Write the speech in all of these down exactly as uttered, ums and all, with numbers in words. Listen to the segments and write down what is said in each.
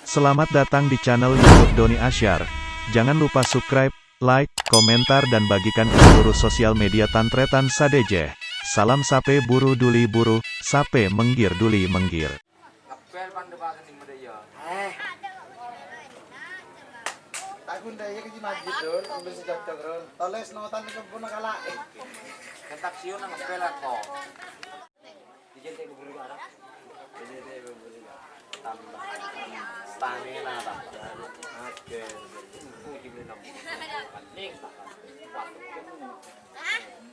Selamat datang di channel YouTube Doni Asyar. Jangan lupa subscribe, like, komentar, dan bagikan ke seluruh sosial media tan-tarètan sadhâjâ. Salam sapè buru duli buru, sapè mèngghir duli mèngghir. Ngepel pan depan sini mada ya. Eh. Takun daya ke Haji Majid, Dul. Ambil sejak Dul. Toles notan ke pun kalah. Ketak siun ngepel aku. Dijente bubur ka arah. Dijente bubur ka. Tambah. Stamina tambah. Oke.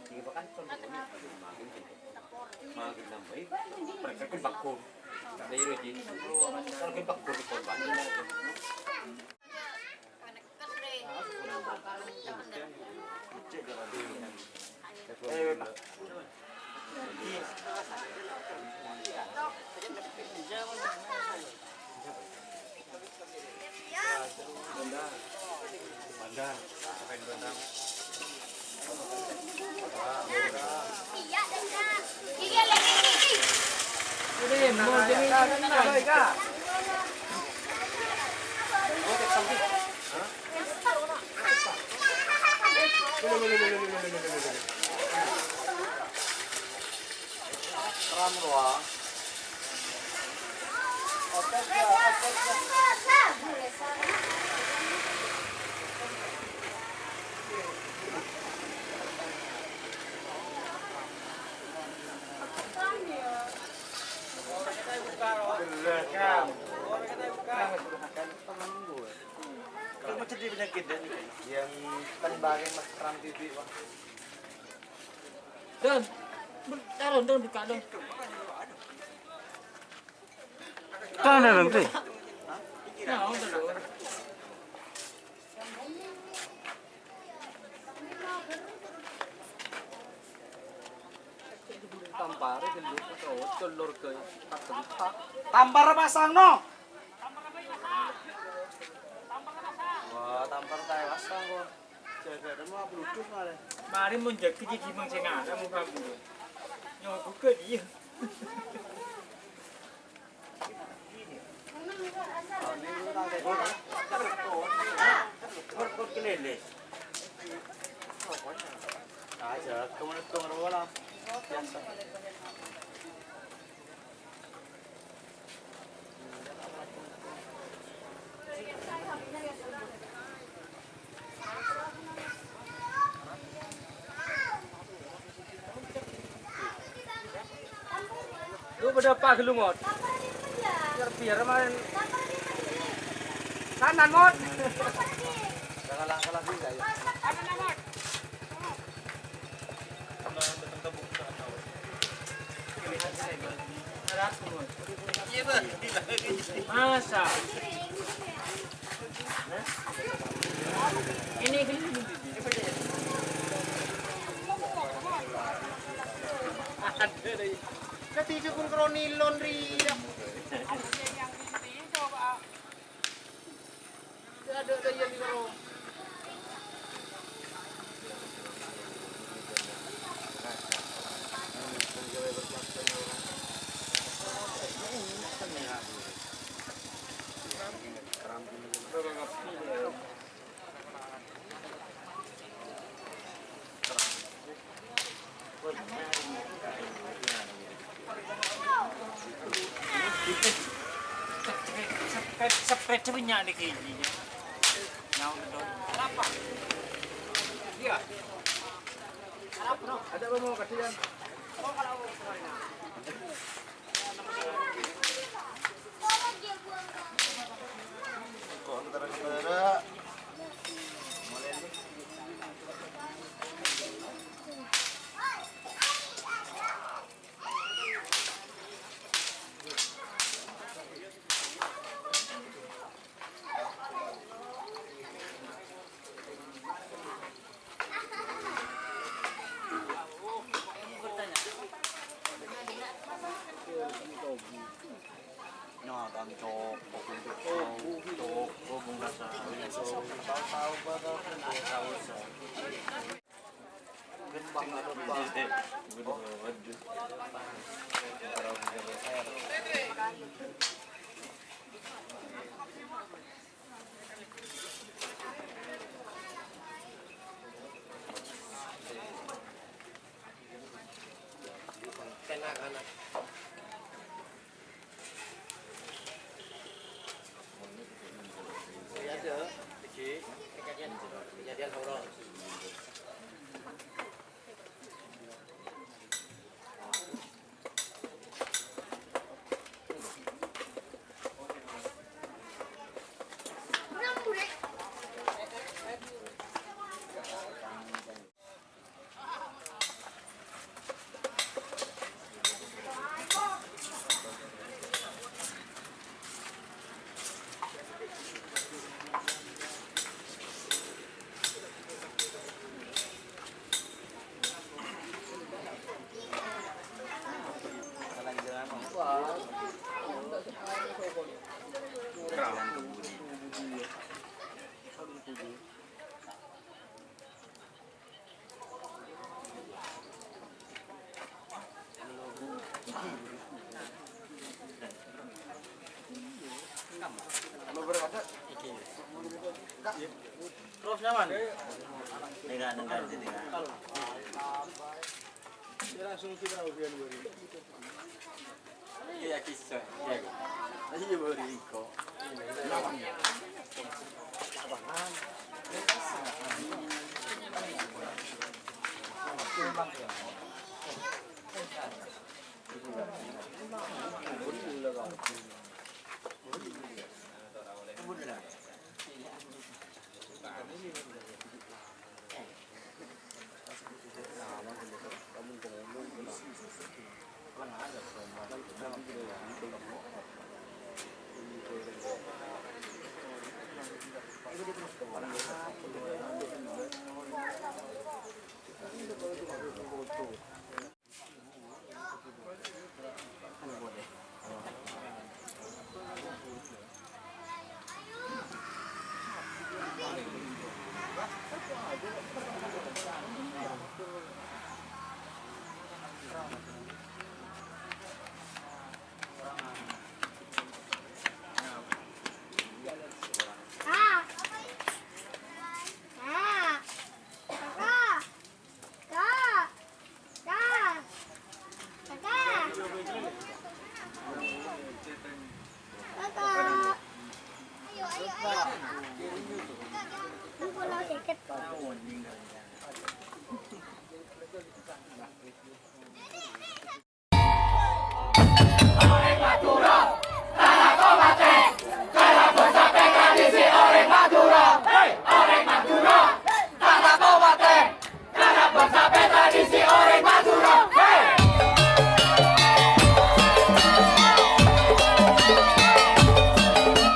Ini pakan pun makin nambahi. Mereka kan bagus. Ada yang rugi. Kalau kan bagus di korban. Yang tembaknya Mas Pram Bibi, Pak. Don, ber-, taruh, Don, buka, Don. Kan ada nanti. Ya, udah, Don. Tampar dulu, cocol lor ke, tak tempat. Tampar pasang, no. Wah, tampar tae pasang, kok. Jaga demo apa lucu, mare. Mari mun jaga gigi mung sing ana muka bulu. Nyawa buka dia. Aja, kamu hitung rola. Biasa. Lu pada apa gelu, Mot? Biar, biar main. Kanan, Mot. Jangan langkah lagi, ya. Kanan, Mot. Masa? Ini, ini. Ada deh. Ketiga pun kronilon, Ria. Sepeda banyak di sini. Nyawa betul. Apa? Iya. Ada apa mau kasihan? Terus nyaman? Nengah, nengah, nengah. Ya, langsung kita ujian dulu. Iya, kisah. Iya, iya, beri kok.